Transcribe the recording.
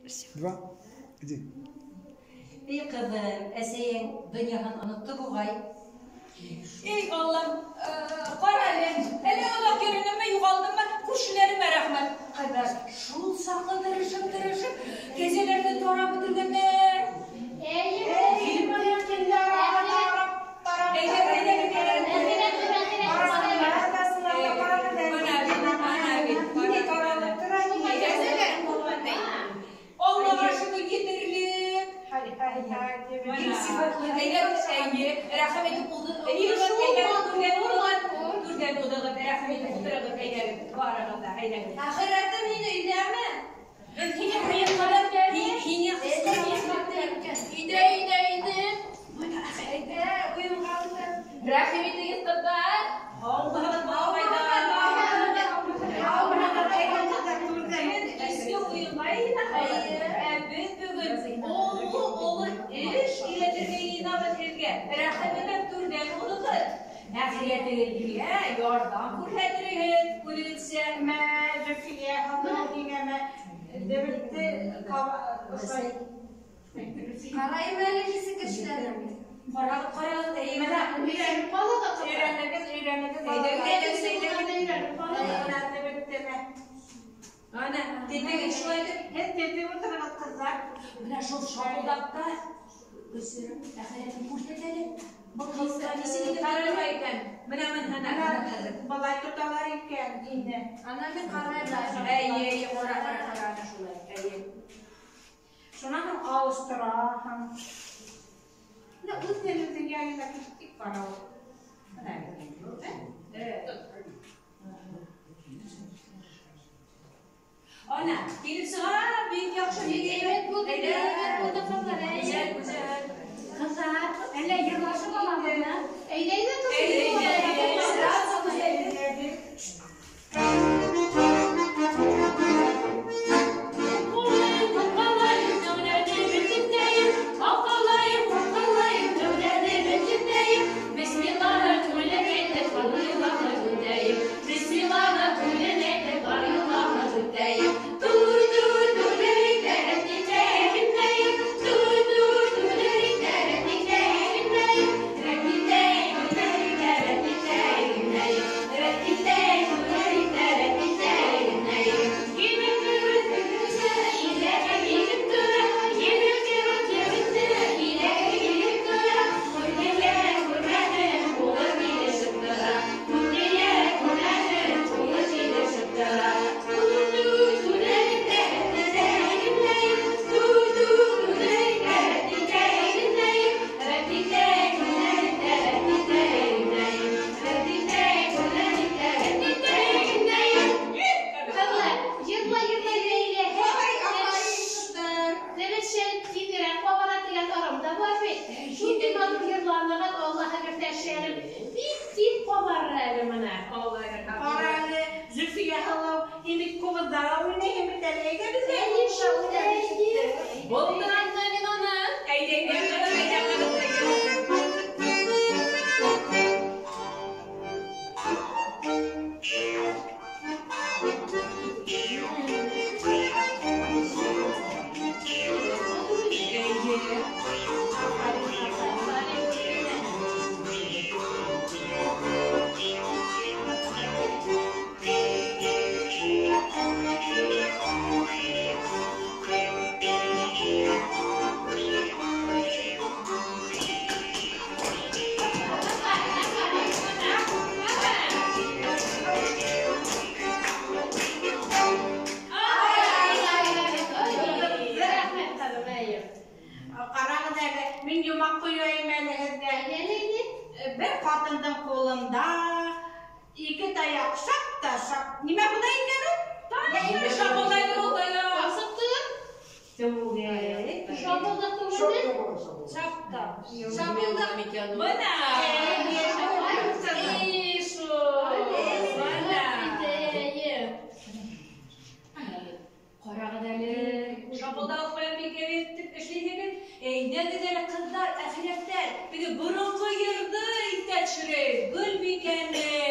Два, один. Эй, ҡыҙым, әсәйең донъяһын онотто буғай. Эй, Аллам, ҡара әле, әллә оҙаҡ йөрөнөммө, юғалдыммы, күршеләремә рәхмәт. Ҡыҙҙар шул саҡлы тырышып-тырышып, кәзәләрҙе тарап бөтөргәндәр. Аллаға шөкөр, етерлек. Бик сифатлы. Рәхим итеп түрҙән уҙығыҙ, рәхим итеп ултырығыҙ, әйҙәгеҙ, барығыҙ ҙа, әйҙәгеҙ. Әхирәтем һине өйҙәме? Беҙ һине ҡыйынҡалап, һине Өйҙә, өйҙә, өйҙә. Әйҙә, уйынға ултыр. Рәхим итегеҙ, ҡыҙҙар. Һаумыһығыҙ, балаҡайҙар. Изге уйынға йыйнаһығыҙ. Ә беҙ бөгөн оло-оло эш өйрәтергә йыйынабыҙ һеҙгә. Рәхим итеп түрҙән уҙығыҙ. Әхирәтегеҙ килһә, ярҙам күрһәтерһегеҙ, күҙегеҙсә. Мә, Зөлфиә, һаумы, һиңәме? Дебетте Ҡарайым әле нисек эшләнең. Ҡарағыҙ, ҡарағыҙ, әйе, менә. Өйрәнеп ҡалығыҙ. Өйрәнегеҙ, өйрәнегеҙ. Әйҙәгеҙ, әйҙәгеҙ, өйрәнеп ҡалығыҙ. Менә дебетте, мә. Ана, тетегеҙ шулай итеп. Һеҙ тетеп ултырығыҙ, ҡыҙҙар. Менә шул шапылдаҡта Гөлсөрөм, әхирәтен күрһәт әле. Был ҡылыҡта нисек итеп ҡарарға икән? Менә мынһына. Былай тоталар икән ине. Ана мин ҡарайым. Әйе, әйе, ҡара, ҡара, ҡара, ана шулай. Әйе. Шунан һуң алыштыраһың. Менә үҙ телеңдең яйына китеп тик бара ул. Менә. Ана, килеп сыға, бик яҡшы, бик Әйбәт булды, әйбәт булды, ҡыҙҙар. Гүзәл, гүзәл. Ҡыҙҙар, әллә йырлашып алабыҙмы? Әйҙә, әйҙә, Әйҙә, әйҙә, әйҙә. Ҡарағыҙ әле, шапылдауыҡ менән бик әйбәт эшләйһегеҙ. Әйҙәгеҙ әле, ҡыҙҙар, әхирәттәр, теге боронғо йырҙы иҫкә төшөрәйек. Гөлбикәне.